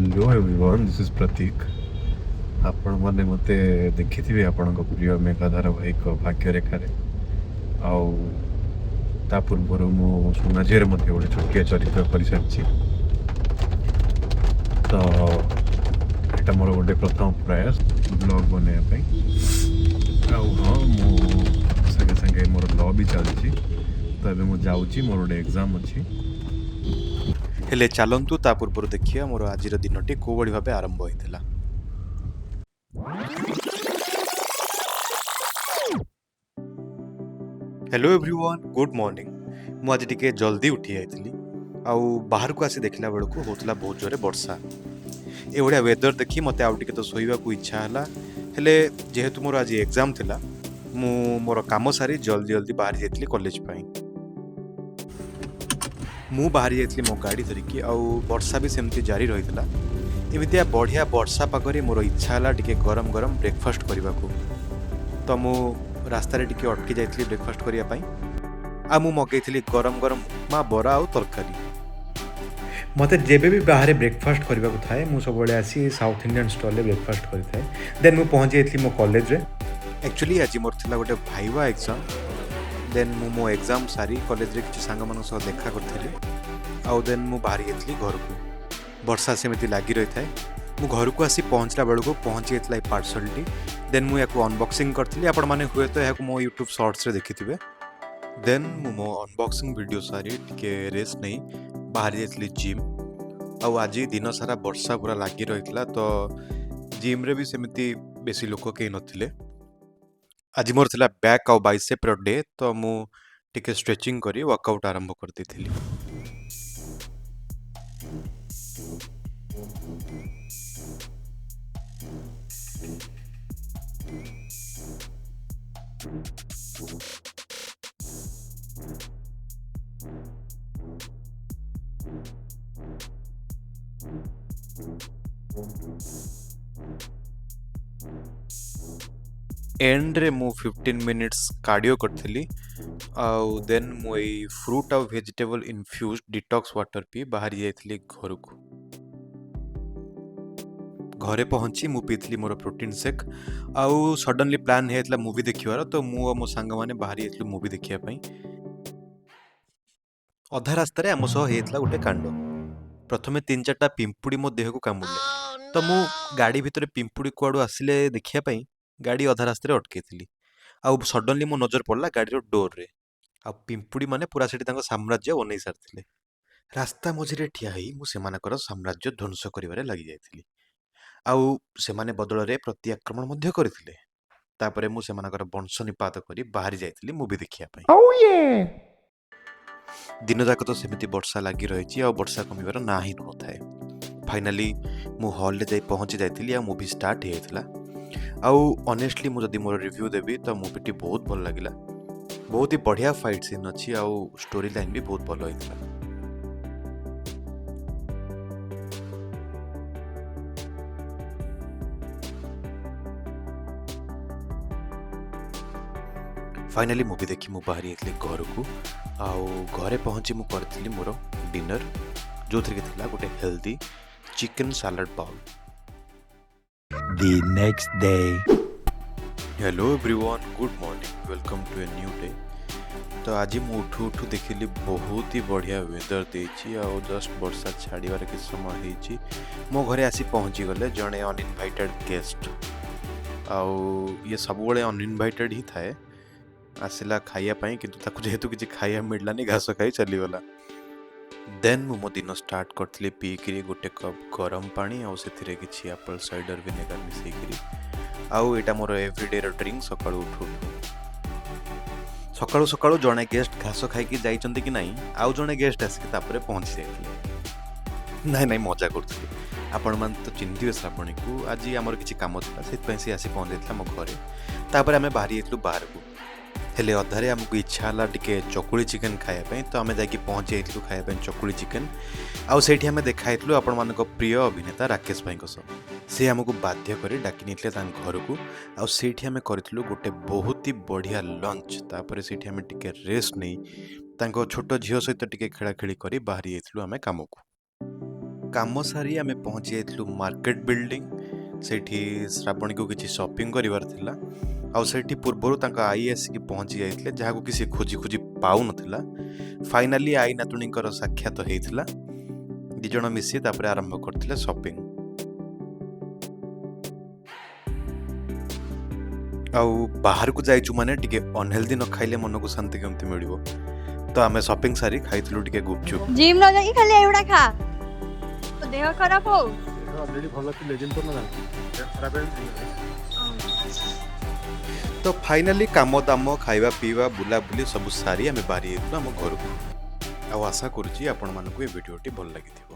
Hello everyone, this is Pratik. ଆପଣମାନେ ମୋତେ ଦେଖିଥିବେ ଆପଣଙ୍କ ପ୍ରିୟ ମେଘା ଧାରାବାହିକ ଭାଗ୍ୟରେଖାରେ। ଆଉ ତା ପୂର୍ବରୁ ମୁଁ ସୁନାଝିଅରେ ମଧ୍ୟ ଗୋଟେ ଛୋଟିଆ ଚରିତ୍ର କରିସାରିଛି। ତ ଏଇଟା ମୋର ଗୋଟେ ପ୍ରଥମ ପ୍ରୟାସ ବ୍ଲଗ୍ ବନେଇବା ପାଇଁ। ଆଉ ହଁ, ମୁଁ ସାଙ୍ଗେ ସାଙ୍ଗେ ମୋର ଲ ବି ଚାଲିଛି। ତ ଏବେ ମୁଁ ଯାଉଛି, ମୋର ଗୋଟେ ଏକ୍ଜାମ୍ ଅଛି। ହେଲେ ଚାଲନ୍ତୁ, ତା ପୂର୍ବରୁ ଦେଖିବା ମୋର ଆଜିର ଦିନଟି କୋଉଭଳି ଭାବେ ଆରମ୍ଭ ହୋଇଥିଲା। Hello everyone, good morning. ମୁଁ ଆଜି ଟିକେ ଜଲ୍ଦି ଉଠି ଯାଇଥିଲି ଆଉ ବାହାରକୁ ଆସି ଦେଖିଲା ବେଳକୁ ହେଉଥିଲା ବହୁତ ଜୋରେ ବର୍ଷା। ଏଭଳିଆ ୱେଦର ଦେଖି ମୋତେ ଆଉ ଟିକେ ତ ଶୋଇବାକୁ ଇଚ୍ଛା ହେଲା। ହେଲେ ଯେହେତୁ ମୋର ଆଜି ଏକ୍ଜାମ୍ ଥିଲା, ମୁଁ ମୋର କାମ ସାରି ଜଲ୍ଦି ଜଲ୍ଦି ବାହାରି ଯାଇଥିଲି କଲେଜ ପାଇଁ। ମୁଁ ବାହାରି ଯାଇଥିଲି ମୋ ଗାଡ଼ି ଧରିକି ଆଉ ବର୍ଷା ବି ସେମିତି ଜାରି ରହିଥିଲା। ଏମିତିଆ ବଢ଼ିଆ ବର୍ଷା ପାଗରେ ମୋର ଇଚ୍ଛା ହେଲା ଟିକେ ଗରମ ଗରମ ବ୍ରେକଫାଷ୍ଟ କରିବାକୁ। ତ ମୁଁ ରାସ୍ତାରେ ଟିକେ ଅଟକି ଯାଇଥିଲି ବ୍ରେକଫାଷ୍ଟ କରିବା ପାଇଁ ଆଉ ମୁଁ ମଗେଇଥିଲି ଗରମ ଗରମ ଉପମା, ବରା ଆଉ ତରକାରୀ। ମୋତେ ଯେବେ ବି ବାହାରେ ବ୍ରେକଫାଷ୍ଟ କରିବାକୁ ଥାଏ, ମୁଁ ସବୁବେଳେ ଆସି ସାଉଥ୍ ଇଣ୍ଡିଆନ୍ ଷ୍ଟଲ୍ରେ ବ୍ରେକଫାଷ୍ଟ କରିଥାଏ। ଦେନ୍ ମୁଁ ପହଞ୍ଚି ଯାଇଥିଲି ମୋ କଲେଜରେ। ଆକ୍ଚୁଆଲି ଆଜି ମୋର ଥିଲା ଗୋଟେ ଭାଇଭା ଏକ୍ଜାମ୍। ଦେନ୍ ମୁଁ ମୋ ଏକ୍ଜାମ୍ ସାରି କଲେଜରେ କିଛି ସାଙ୍ଗମାନଙ୍କ ସହ ଦେଖା କରିଥିଲି ଆଉ ଦେନ୍ ମୁଁ ବାହାରି ଯାଇଥିଲି ଘରକୁ। ବର୍ଷା ସେମିତି ଲାଗି ରହିଥାଏ। ମୁଁ ଘରକୁ ଆସି ପହଞ୍ଚିଲା ବେଳକୁ ପହଞ୍ଚି ଯାଇଥିଲା ଏ ପାର୍ସଲଟି। ଦେନ୍ ମୁଁ ୟାକୁ ଅନବକ୍ସିଂ କରିଥିଲି। ଆପଣମାନେ ହୁଏତ ଏହାକୁ ମୋ ୟୁଟ୍ୟୁବ୍ ସର୍ଟସରେ ଦେଖିଥିବେ। ଦେନ୍ ମୁଁ ମୋ ଅନବକ୍ସିଂ ଭିଡ଼ିଓ ସାରି ଟିକେ ରେଷ୍ଟ ନେଇ ବାହାରି ଯାଇଥିଲି ଜିମ୍। ଆଉ ଆଜି ଦିନ ସାରା ବର୍ଷା ପୁରା ଲାଗି ରହିଥିଲା, ତ ଜିମ୍ରେ ବି ସେମିତି ବେଶୀ ଲୋକ କେହି ନଥିଲେ। ଆଜି ମୋର ଥିଲା ବ୍ୟାକ୍ ଆଉ ବାଇସେପ୍ର ଡେ, ତ ମୁଁ ଟିକେ ଷ୍ଟ୍ରେଚିଂ କରି ୱାର୍କଆଉଟ୍ ଆରମ୍ଭ କରିଦେଇଥିଲି। ଏଣ୍ଡରେ ମୁଁ 15 ମିନିଟ୍ସ କାର୍ଡ଼ିଓ କରିଥିଲି ଆଉ ଦେନ୍ ମୁଁ ଏଇ ଫ୍ରୁଟ୍ ଆଉ ଭେଜିଟେବଲ୍ ଇନଫ୍ୟୁଜ୍ ଡିଟକ୍ସ ୱାଟର୍ ପିଇ ବାହାରି ଯାଇଥିଲି ଘରକୁ। ଘରେ ପହଞ୍ଚି ମୁଁ ପିଇଥିଲି ମୋର ପ୍ରୋଟିନ୍ ସେକ୍ ଆଉ ସଡନଲି ପ୍ଲାନ୍ ହେଇଯାଇଥିଲା ମୁଭି ଦେଖିବାର। ତ ମୁଁ ଆଉ ମୋ ସାଙ୍ଗମାନେ ବାହାରି ଯାଇଥିଲୁ ମୁଭି ଦେଖିବା ପାଇଁ। ଅଧା ରାସ୍ତାରେ ଆମ ସହ ହେଇଯାଇଥିଲା ଗୋଟେ କାଣ୍ଡ। ପ୍ରଥମେ ତିନି ଚାରିଟା ପିମ୍ପୁଡ଼ି ମୋ ଦେହକୁ କାମୁଡ଼ିଲେ। ତ ମୁଁ ଗାଡ଼ି ଭିତରେ ପିମ୍ପୁଡ଼ି କୁଆଡ଼ୁ ଆସିଲେ ଦେଖିବା ପାଇଁ ଗାଡ଼ି ଅଧା ରାସ୍ତାରେ ଅଟକେଇଥିଲି। ଆଉ ସଡନଲି ମୋ ନଜର ପଡ଼ିଲା ଗାଡ଼ିର ଡୋରରେ ଆଉ ପିମ୍ପୁଡ଼ି ମାନେ ପୁରା ସେଠି ତାଙ୍କ ସାମ୍ରାଜ୍ୟ ବନେଇ ସାରିଥିଲେ। ରାସ୍ତା ମଝିରେ ଠିଆ ହେଇ ମୁଁ ସେମାନଙ୍କର ସାମ୍ରାଜ୍ୟ ଧ୍ୱଂସ କରିବାରେ ଲାଗିଯାଇଥିଲି ଆଉ ସେମାନେ ବଦଳରେ ପ୍ରତି ଆକ୍ରମଣ ମଧ୍ୟ କରିଥିଲେ। ତାପରେ ମୁଁ ସେମାନଙ୍କର ବଂଶ ନିପାତ କରି ବାହାରି ଯାଇଥିଲି ମୁଭି ଦେଖିବା ପାଇଁ। ଦିନଯାକ ତ ସେମିତି ବର୍ଷା ଲାଗି ରହିଛି ଆଉ ବର୍ଷା କମିବାର ନାଁ ହିଁ ନଥାଏ। ଫାଇନାଲି ମୁଁ ହଲ୍ରେ ଯାଇ ପହଞ୍ଚି ଯାଇଥିଲି ଆଉ ମୁଭି ଷ୍ଟାର୍ଟ ହେଇଯାଇଥିଲା। ଆଉ ଅନେଷ୍ଟଲି ମୁଁ ଯଦି ମୋର ରିଭ୍ୟୁ ଦେବି, ତ ମୁଭିଟି ବହୁତ ଭଲ ଲାଗିଲା। ବହୁତ ହି ବଢ଼ିଆ ଫାଇଟ୍ ସିନ୍ ଅଛି ଆଉ ଷ୍ଟୋରି ଲାଇନ୍ ବି ବହୁତ ଭଲ ହେଇଥିଲା। ଫାଇନାଲି ମୁଭି ଦେଖି ମୁଁ ବାହାରି ଯାଇଥିଲି ଘରକୁ ଆଉ ଘରେ ପହଞ୍ଚି ମୁଁ କରିଥିଲି ମୋର ଡିନର, ଯେଉଁଥିରେ କି ଥିଲା ଗୋଟେ healthy chicken salad bowl. The next day. Hello everyone, good morning, welcome to a new day. ତ ଆଜି ମୁଁ ଉଠୁ ଉଠୁ ଦେଖିଲି ବହୁତ ହି ବଢ଼ିଆ ୱେଦର ଦେଇଛି ଆଉ ଜଷ୍ଟ ବର୍ଷା ଛାଡ଼ିବାର କିଛି ସମୟ ହେଇଛି, ମୋ ଘରେ ଆସି ପହଞ୍ଚିଗଲେ ଜଣେ ଅନଇନଭାଇଟେଡ଼ ଗେଷ୍ଟ। ଆଉ ଇଏ ସବୁବେଳେ ଅନଇନଭାଇଟେଡ଼ ହିଁ ଥାଏ। ଆସିଲା ଖାଇବା ପାଇଁ, କିନ୍ତୁ ତାକୁ ଯେହେତୁ କିଛି ଖାଇବା ମିଳିଲାନି, ଘାସ ଖାଇ ଚାଲିଗଲା। ଦେନ୍ ମୁଁ ମୋ ଦିନ ଷ୍ଟାର୍ଟ କରିଥିଲି ପିଇକିରି ଗୋଟେ କପ୍ ଗରମ ପାଣି ଆଉ ସେଥିରେ କିଛି ଆପଲ୍ ସାଇଡ଼ର ଭିନେଗାର ମିଶେଇକିରି। ଆଉ ଏଇଟା ମୋର ଏଭ୍ରିଡେର ଡ୍ରିଙ୍କ ସକାଳୁ ଉଠୁ ଉଠୁ। ସକାଳୁ ସକାଳୁ ଜଣେ ଗେଷ୍ଟ ଘାସ ଖାଇକି ଯାଇଛନ୍ତି କି ନାହିଁ, ଆଉ ଜଣେ ଗେଷ୍ଟ ଆସିକି ତାପରେ ପହଞ୍ଚି ଯାଇଥିଲେ। ନାଇଁ ନାଇଁ, ମଜା କରୁଥିଲି। ଆପଣମାନେ ତ ଚିହ୍ନିଥିବେ ଶ୍ରାବଣୀକୁ। ଆଜି ଆମର କିଛି କାମ ଥିଲା, ସେଥିପାଇଁ ସେ ଆସି ପହଞ୍ଚି ଯାଇଥିଲା ମୋ ଘରେ। ତାପରେ ଆମେ ବାହାରି ଯାଇଥିଲୁ ବାହାରକୁ। ହେଲେ ଅଧାରେ ଆମକୁ ଇଚ୍ଛା ହେଲା ଟିକେ ଚକୁଳି ଚିକେନ୍ ଖାଇବା ପାଇଁ, ତ ଆମେ ଯାଇକି ପହଞ୍ଚି ଯାଇଥିଲୁ ଖାଇବା ପାଇଁ ଚକୁଳି ଚିକେନ୍। ଆଉ ସେଇଠି ଆମେ ଦେଖା ହେଇଥିଲୁ ଆପଣମାନଙ୍କ ପ୍ରିୟ ଅଭିନେତା ରାକେଶ ଭାଇଙ୍କ ସହ। ସେ ଆମକୁ ବାଧ୍ୟ କରି ଡାକି ନେଇଥିଲେ ତାଙ୍କ ଘରକୁ ଆଉ ସେଇଠି ଆମେ କରିଥିଲୁ ଗୋଟେ ବହୁତ ହି ବଢ଼ିଆ ଲଞ୍ଚ। ତାପରେ ସେଇଠି ଆମେ ଟିକେ ରେଷ୍ଟ ନେଇ, ତାଙ୍କ ଛୋଟ ଝିଅ ସହିତ ଟିକେ ଖେଳାଖେଳି କରି ବାହାରି ଯାଇଥିଲୁ ଆମେ କାମକୁ। କାମ ସାରି ଆମେ ପହଞ୍ଚି ଯାଇଥିଲୁ ମାର୍କେଟ ବିଲ୍ଡିଂ। ସେଇଠି ଶ୍ରାବଣୀକୁ କିଛି ସପିଂ କରିବାର ଥିଲା ଆଉ ସେଇଠି ପୂର୍ବରୁ ତାଙ୍କ ଆଈ ଆସିକି ପହଞ୍ଚି ଯାଇଥିଲେ, ଯାହାକୁ କି ସେ ଖୋଜି ଖୋଜି ପାଉନଥିଲା। ଫାଇନାଲି ଆଈ ନାତୁଣୀଙ୍କର ସାକ୍ଷାତ ହେଇଥିଲା। ଦୁଇ ଜଣ ମିଶି ତାପରେ ଆରମ୍ଭ କରିଥିଲେ ସପିଂ। ଆଉ ବାହାରକୁ ଯାଇଛୁ ମାନେ ଟିକେ ଅନହେଲ୍ଦି ନ ଖାଇଲେ ମନକୁ ଶାନ୍ତି କେମିତି ମିଳିବ? ତ ଆମେ ସପିଂ ସାରି ଖାଇଥିଲୁ ଟିକେ ଗୁପଚୁପ୍। ଜିମ୍ ନ ଯାଇକି ଖାଲି ଏଗୁଡା ଖା, ତୋ ଦେହ ଖରାପ ହଉ। ଅଲରେଡି ଭଲ ଥିଲେ, ଜିମ୍ କରୁନାହାନ୍ତି, ଦେହ ଖରାପ ହେଇଛି। ତ ଫାଇନାଲି କାମ ଦାମ, ଖାଇବା ପିଇବା, ବୁଲାବୁଲି ସବୁ ସାରି ଆମେ ବାହାରି ଯାଇଥିଲୁ ଆମ ଘରକୁ। ଆଉ ଆଶା କରୁଛି ଆପଣମାନଙ୍କୁ ଏ ଭିଡ଼ିଓଟି ଭଲ ଲାଗିଥିବ।